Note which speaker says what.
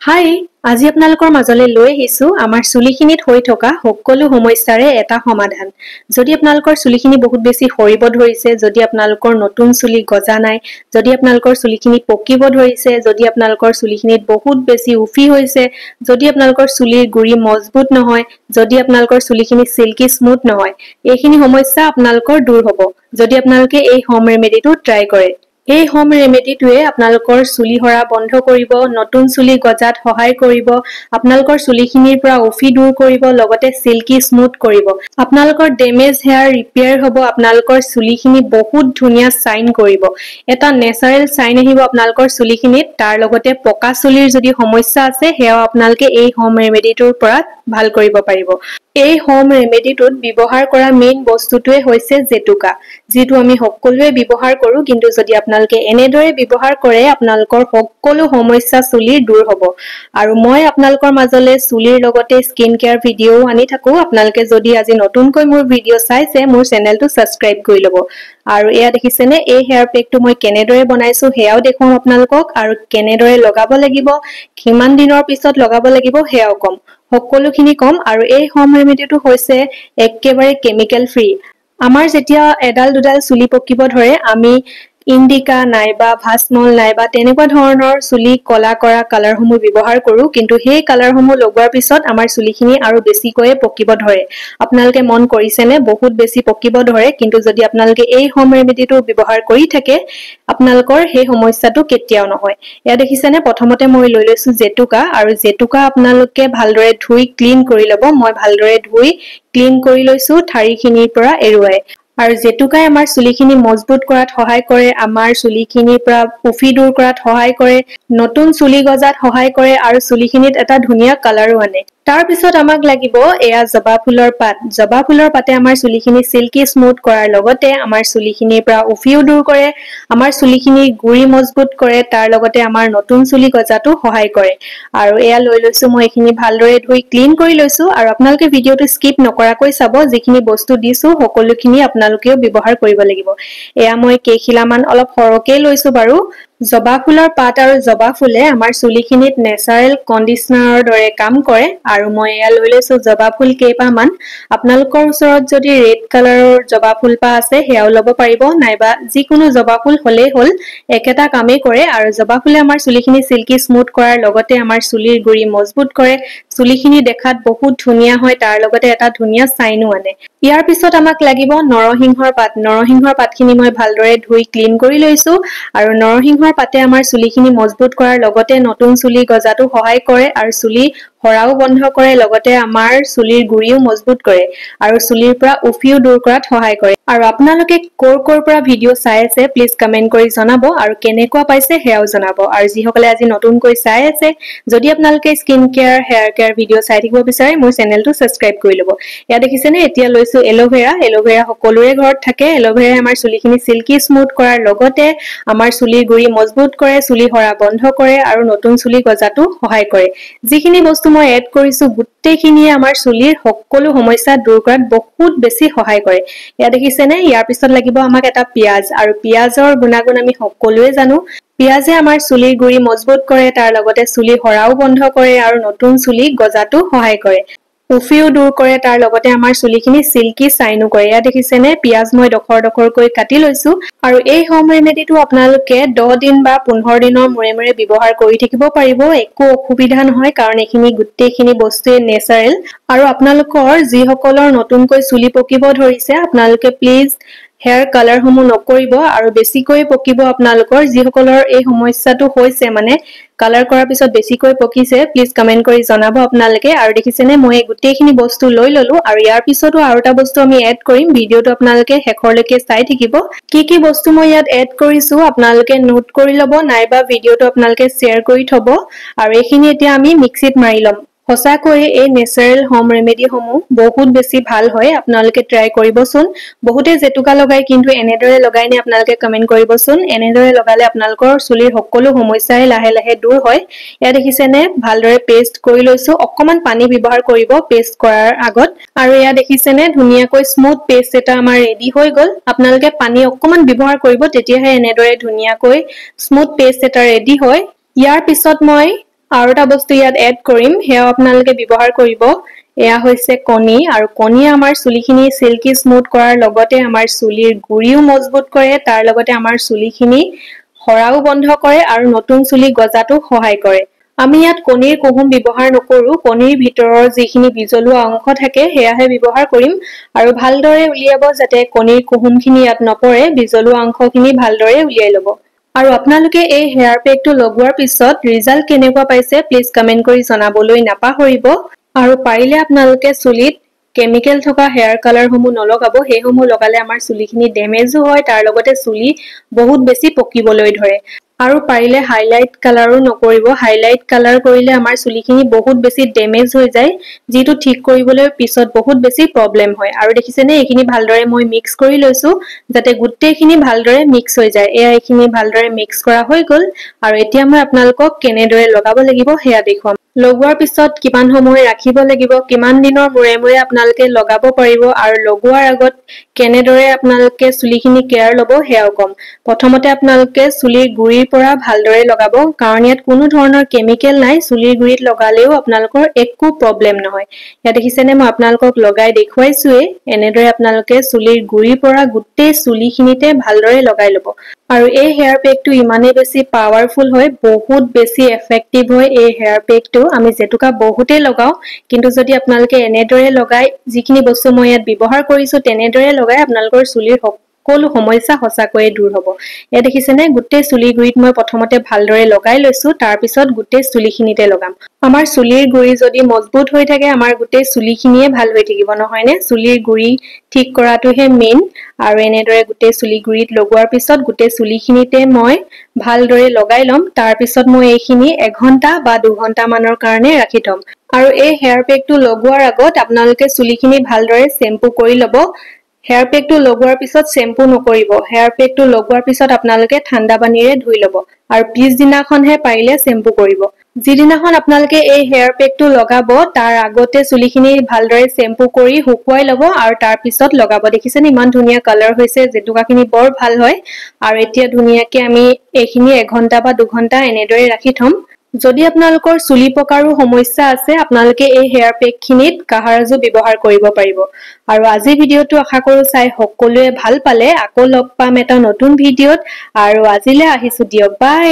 Speaker 1: হাই, আজি আপোনালোকৰ মাজলৈ লৈ আহিছো আমাৰ চুলিখিনিত হৈ থকা সকলো সমস্যাৰে এটা সমাধান। যদি আপোনালোকৰ চুলিখিনি বহুত বেছি সৰিব ধৰিছে, যদি আপোনালোকৰ নতুন চুলি গজা নাই, যদি আপোনালোকৰ চুলিখিনি পকিব ধৰিছে, যদি আপোনালোকৰ চুলিখিনিত বহুত বেছি উফি হৈছে, যদি আপোনালোকৰ চুলিৰ গুৰি মজবুত নহয়, যদি আপোনালোকৰ চুলিখিনি চিল্কি স্মুথ নহয়, এইখিনি সমস্যা আপোনালোকৰ দূৰ হ'ব যদি আপোনালোকে এই হোম ৰেমেডিটো ট্ৰাই কৰে। এই হোম ৰেমেডিটোৱে আপোনালোকৰ চুলি সৰা বন্ধ কৰিব, নতুন চুলি গজাত সহায় কৰিব, আপোনালোকৰ চুলিখিনিৰ পৰা উফি দূৰ কৰিব, লগতে চিল্কি স্মুথ কৰিব, আপোনালোকৰ ডেমেজ হেয়াৰ ৰিপেয়াৰ হ'ব, আপোনালোকৰ চুলিখিনি বহুত ধুনীয়া চাইন কৰিব, এটা নেচাৰেল চাইন আহিব আপোনালোকৰ চুলিখিনিত। তাৰ লগতে পকা চুলিৰ যদি সমস্যা আছে সেয়াও আপোনালোকে এই হোম ৰেমেডিটোৰ পৰা ভাল কৰিব পাৰিব। এই হোম ৰেমেডিটোত ব্যৱহাৰ কৰা মেইন বস্তুটোৱে হৈছে জেতুকা, যিটো আমি সকলোৱে ব্যৱহাৰ কৰোঁ, কিন্তু যদি আপোনালোকে এনেদৰে ব্যৱহাৰ কৰে আপোনালোকৰ সকলো সমস্যা চুলিৰ দূৰ হ'ব। আৰু মই আপোনালোকৰ মাজলৈ চুলিৰ লগতে স্কিন কেয়াৰ ভিডিঅ'ও আনি থাকোঁ। আপোনালোকে যদি আজি নতুনকৈ মোৰ ভিডিঅ' চাইছে, মোৰ চেনেলটো ছাবস্ক্ৰাইব কৰি ল'ব। আৰু এয়া দেখিছেনে, এই হেয়াৰ পেকটো মই কেনেদৰে বনাইছো সেয়াও দেখুৱাম আপোনালোকক, আৰু কেনেদৰে লগাব লাগিব, কিমান দিনৰ পিছত লগাব লাগিব সেয়াও ক'ম, সকলোখিনি ক'ম। আৰু এই হোম ৰেমেডিটো হৈছে একেবাৰে কেমিকেল ফ্ৰী। আমাৰ যেতিয়া এডাল দুডাল চুলি পকিব ধৰে, আমি ইণ্ডিকা নাইবা ভাস্মল নাইবা তেনেকুৱা ধৰণৰ চুলি কলা কৰা কালাৰসমূহ ব্যৱহাৰ কৰোঁ, কিন্তু সেই কালাৰসমূহ লগোৱাৰ পিছত আমাৰ চুলিখিনি আৰু বেছিকৈয়ে পকিব ধৰে। আপোনালোকে মন কৰিছেনে? বহুত বেছি পকিব ধৰে। কিন্তু যদি আপোনালোকে এই হোম ৰেমেডিটো ব্যৱহাৰ কৰি থাকে, আপোনালোকৰ সেই সমস্যাটো কেতিয়াও নহয়। এয়া দেখিছেনে, প্ৰথমতে মই লৈ লৈছো জেতুকা, আৰু জেতুকা আপোনালোকে ভালদৰে ধুই ক্লিন কৰি ল'ব। মই ভালদৰে ধুই ক্লিন কৰি লৈছো ঠাৰিখিনিৰ পৰা এৰুৱাই। আৰু জেতুকাই আমাৰ চুলিখিনি মজবুত কৰাত সহায় কৰে, আমাৰ চুলিখিনিৰ পৰা উফি দূৰ কৰাত সহায় কৰে, নতুন চুলি গজাত সহায় কৰে, আৰু চুলিখিনিত এটা ধুনীয়া কালাৰো আনে। তাৰপিছত আমাক লাগিব এয়া জবা ফুলৰ পাত। জবা ফুলৰ পাতে আমাৰ চুলিখিনি চিল্কি স্মুথ কৰাৰ লগতে আমাৰ চুলিখিনিৰ পৰা উফিও দূৰ কৰে, আমাৰ চুলিখিনিৰ গুৰি মজবুত কৰে, তাৰ লগতে আমাৰ নতুন চুলি গজাতো সহায় কৰে। আৰু এয়া লৈ লৈছো মই, এইখিনি ভালদৰে ধুই ক্লিন কৰি লৈছো। আৰু আপোনালোকে ভিডিঅ'টো স্কিপ নকৰাকৈ চাব, যিখিনি বস্তু দিছো সকলোখিনি আপোনালোকেও ব্যৱহাৰ কৰিব লাগিব। এয়া মই কেইখিলামান অলপ সৰহকেই লৈছো বাৰু। জবা ফুলৰ পাত আৰু জবা ফুলে আমাৰ চুলিখিনিত নেচাৰেল কণ্ডিচনাৰৰ দৰে কাম কৰে। আৰু মই এয়া লৈ লৈছো জবা ফুল কেইপাহমান। আপোনালোকৰ ওচৰত যদি ৰেড কালাৰৰ জবা ফুলপাহ আছে সেয়াও ল'ব পাৰিব, নাইবা যিকোনো জবা ফুল হ'লেই হ'ল, একেটা কামেই কৰে। আৰু জবা ফুলে আমাৰ চুলিখিনি চিল্কি স্মুথ কৰাৰ লগতে আমাৰ চুলিৰ গুৰি মজবুত কৰে, চুলিখিনি দেখাত বহুত ধুনীয়া হয়, তাৰ লগতে এটা ধুনীয়া চাইনো আনে। ইয়াৰ পিছত আমাক লাগিব নৰসিংহৰ পাত। নৰসিংহৰ পাতখিনি মই ভালদৰে ধুই ক্লিন কৰি লৈছো। আৰু নৰসিংহৰ পাতে আমাৰ চুলিখিনি মজবুত কৰাৰ লগতে নতুন চুলি গজাতো সহায় কৰে, আৰু চুলি সৰাও বন্ধ কৰে, লগতে আমাৰ চুলিৰ গুৰিও মজবুত কৰে, আৰু চুলিৰ পৰা উফিও দূৰ কৰাত সহায় কৰে। আৰু আপোনালোকে ক'ৰ ক'ৰ পৰা ভিডিঅ' চাই আছে প্লিজ কমেণ্ট কৰি জনাব, আৰু কেনেকুৱা পাইছে সেয়াও জনাব। আৰু যিসকলে আজি নতুনকৈ চাই আছে, যদি আপোনালোকে skin care, hair care video চাই থাকিব বিচাৰে, মোৰ চেনেলটো ছাবস্ক্ৰাইব কৰি ল'ব। এয়া দেখিছেনে, এতিয়া লৈছো এল'ভেৰা। এল'ভেৰা সকলোৰে ঘৰত থাকে। এল'ভেৰাই আমাৰ চুলিখিনি চিল্কি স্মুথ কৰাৰ লগতে আমাৰ চুলিৰ গুৰি মজবুত কৰে, চুলি সৰা বন্ধ কৰে, আৰু নতুন চুলি গজাতো সহায় কৰে। যিখিনি বস্তু মই এড কৰিছো গোটেইখিনিয়ে আমাৰ চুলিৰ সকলো সমস্যা দূৰ কৰাত বহুত বেছি সহায় কৰে। এয়া দেখিছেনে, ইয়াৰ পিছত লাগিব আমাক এটা পিঁয়াজ। আৰু পিঁয়াজৰ গুণাগুণ আমি সকলোৱে জানো। পিঁয়াজে আমাৰ চুলিৰ গুৰি মজবুত কৰে, তাৰ লগতে চুলি সৰাও বন্ধ কৰে, আৰু নতুন চুলি গজাতো সহায় কৰে, উফিও দূৰ কৰে, তাৰ লগতে আমাৰ চুলিখিনি চিল্কি চাইনো কৰে। এয়া দেখিছেনে, পিঁয়াজ মই ডখৰ ডখৰকৈ কাটি লৈছো। আৰু এই হোম ৰেমেডিটো আপোনালোকে 10 দিন বা 15 দিনৰ মূৰে মূৰে ব্যৱহাৰ কৰি থাকিব পাৰিব, একো অসুবিধা নহয়, কাৰণ এইখিনি গোটেইখিনি বস্তুৱে নেচাৰেল। আৰু আপোনালোকৰ যিসকলৰ নতুনকৈ চুলি পকিব ধৰিছে, আপোনালোকে প্লিজ হেয়াৰ কালাৰসমূহ নকৰিব, আৰু বেছিকৈ পকিব আপোনালোকৰ যিসকলৰ এই সমস্যাটো হৈছে, মানে কালাৰ কৰাৰ পিছত বেছিকৈ পকিছে, প্লিজ কমেণ্ট কৰি জনাব আপোনালোকে। আৰু দেখিছেনে, মই এই গোটেইখিনি বস্তু লৈ ললো। আৰু ইয়াৰ পিছতো আৰু এটা বস্তু আমি এড কৰিম, ভিডিঅ'টো আপোনালোকে শেষৰলৈকে চাই থাকিব। কি কি বস্তু মই ইয়াত এড কৰিছো আপোনালোকে নোট কৰি ল'ব, নাইবা ভিডিঅ'টো আপোনালোকে শ্বেয়াৰ কৰি থ'ব। আৰু এইখিনি এতিয়া আমি মিক্সিত মাৰি ল'ম। সঁচাকৈয়ে এই নেচাৰেল হোম ৰেমেডিসমূহ বহুত বেছি ভাল হয়, আপোনালোকে ট্ৰাই কৰিবচোন। বহুতে জেতুকা লগাই, কিন্তু এনেদৰে লগাই নে আপোনালোকে কমেণ্ট কৰিবচোন। এনেদৰে লগালে আপোনালোকৰ চুলিৰ সকলো সমস্যাই লাহে লাহে দূৰ হয়। এয়া দেখিছেনে, ভালদৰে পেষ্ট কৰি লৈছো। অকণমান পানী ব্যৱহাৰ কৰিব পেষ্ট কৰাৰ আগত। আৰু এয়া দেখিছেনে, ধুনীয়াকৈ স্মুথ পেষ্ট এটা আমাৰ ৰেডি হৈ গ'ল। আপোনালোকে পানী অকণমান ব্যৱহাৰ কৰিব, তেতিয়াহে এনেদৰে ধুনীয়াকৈ স্মুথ পেষ্ট এটা ৰেডি হয়। ইয়াৰ পিছত মই আৰু এটা বস্তু ইয়াত এড কৰিম, সেয়াও আপোনালোকে ব্যৱহাৰ কৰিব। এয়া হৈছে কণী। আৰু কণীয়ে আমাৰ চুলিখিনি চিল্কি স্মুথ কৰাৰ লগতে আমাৰ চুলিৰ গুৰিও মজবুত কৰে, তাৰ লগতে আমাৰ চুলিখিনি সৰাও বন্ধ কৰে আৰু নতুন চুলি গজাতো সহায় কৰে। আমি ইয়াত কণীৰ কুহুম ব্যৱহাৰ নকৰোঁ, কণীৰ ভিতৰৰ যিখিনি বীজলুৱা অংশ থাকে সেয়াহে ব্যৱহাৰ কৰিম। আৰু ভালদৰে উলিয়াব যাতে কণীৰ কুহুমখিনি ইয়াত নপৰে, বীজলুৱা অংশখিনি ভালদৰে উলিয়াই ল'ব। আৰু আপোনালোকে এই হেয়াৰ পেকটো লগোৱাৰ পিছত ৰিজাল্ট কেনেকুৱা পাইছে প্লিজ কমেণ্ট কৰি জনাবলৈ নাপাহৰিব। আৰু পাৰিলে আপোনালোকে চুলিত কেমিকেল থকা হেয়াৰ কালাৰসমূহ নলগাব, সেইসমূহ লগালে আমাৰ চুলিখিনি ডেমেজো হয়, তাৰ লগতে চুলি বহুত বেছি পকিবলৈ ধৰে। আৰু পাৰিলে হাইলাইট কালাৰো নকৰিব, হাইলাইট কালাৰ কৰিলে আমাৰ চুলিখিনি বহুত বেছি ডেমেজ হৈ যায়, যিটো ঠিক কৰিবলৈ পিছত বহুত বেছি প্ৰব্লেম হয়। আৰু দেখিছেনে, এইখিনি ভালদৰে মই মিক্স কৰি লৈছো যাতে গোটেইখিনি ভালদৰে মিক্স হৈ যায়। এয়া এইখিনি ভালদৰে মিক্স কৰা হৈ গ'ল। আৰু এতিয়া মই আপোনালোকক কেনেদৰে লগাব লাগিব সেয়া দেখুৱাম। লগোৱাৰ পিছত কিমান সময় ৰাখিব লাগিব, কিমান দিনৰ মূৰে মূৰে আপোনালোকে লগাব পাৰিব আৰু লগোৱাৰ আগত কেনেদৰে আপোনালোকে চুলিখিনি কেয়াৰ ল'ব সেয়াও ক'ম। প্ৰথমতে আপোনালোকে চুলিৰ গুৰিৰ পৰা ভালদৰে লগাব, কাৰণ ইয়াত কোনো ধৰণৰ কেমিকেল নাই। চুলিৰ গুৰিত লগালেও আপোনালোকৰ একো প্ৰব্লেম নহয়। ইয়াত দেখিছেনে, মই আপোনালোকক লগাই দেখুৱাইছোৱেই। এনেদৰে আপোনালোকে চুলিৰ গুৰিৰ পৰা গোটেই চুলিখিনিতে ভালদৰে লগাই ল'ব। আৰু এই হেয়াৰ পেকটো ইমানেই বেছি পাৱাৰফুল হয়, বহুত বেছি এফেক্টিভ হয় এই হেয়াৰ পেকটো। আমি জেতুকা বহুতেই লগাওঁ, কিন্তু যদি আপোনালোকে এনেদৰে লগাই, যিখিনি বস্তু মই ইয়াত ব্যৱহাৰ কৰিছো তেনেদৰে লগাই, আপোনালোকৰ চুলিৰ সকলো সমস্যা সঁচাকৈয়ে দূৰ হ'ব। ইয়াত দেখিছেনে, গোটেই চুলিৰ গুৰিত মই প্ৰথমতে ভালদৰে লগাই লৈছো, তাৰপিছত গোটেই চুলিখিনিতে লগাম। আমাৰ চুলিৰ গুৰি যদি মজবুত হৈ থাকে, আমাৰ গোটেই চুলিখিনিয়ে ভাল হৈ থাকিব, নহয়নে? চুলিৰ গুৰি ঠিক কৰাটোহে মেইন। আৰু এনেদৰে গোটেই চুলি গুৰিত লগোৱাৰ পিছত গোটেই চুলিখিনিতে মই ভালদৰে লগাই ল'ম। তাৰপিছত মই এইখিনি 1 ঘণ্টা বা 2 ঘণ্টা মানৰ কাৰণে ৰাখি থ'ম। আৰু এই হেয়াৰ পেকটো লগোৱাৰ আগত আপোনালোকে চুলিখিনি ভালদৰে চেম্পু কৰি ল'ব। হেয়াৰ পেকটো লগোৱাৰ পিছত চেম্পু নকৰিব। হেয়াৰ পেকটো লগোৱাৰ পিছত আপোনালোকে ঠাণ্ডা পানীৰে ধুই ল'ব আৰু পিছদিনাখনহে পাৰিলে চেম্পু কৰিব। যিদিনাখন আপোনালোকে এই হেয়াৰ পেকটো লগাব, তাৰ আগতে চুলিখিনি ভালদৰে চেম্পু কৰি শুকুৱাই ল'ব আৰু তাৰ পিছত লগাব। দেখিছেনে, ইমান ধুনীয়া কালাৰ হৈছে, জেতুকাখিনি বৰ ভাল হয়। আৰু এতিয়া ধুনীয়াকে আমি এইখিনি এঘণ্টা বা 2 ঘণ্টা এনেদৰে ৰাখি থ'ম। যদি আপোনালোকৰ চুলি পকাৰো সমস্যা আছে, আপোনালোকে এই হেয়াৰ পেকখিনিত কাহাৰাজো ব্যৱহাৰ কৰিব পাৰিব। আৰু আজিৰ ভিডিঅ'টো আশা কৰোঁ চাই সকলোৱে ভাল পালে। আকৌ লগ পাম এটা নতুন ভিডিঅ'ত। আৰু আজিলৈ আহিছো দিয়ক, বাই।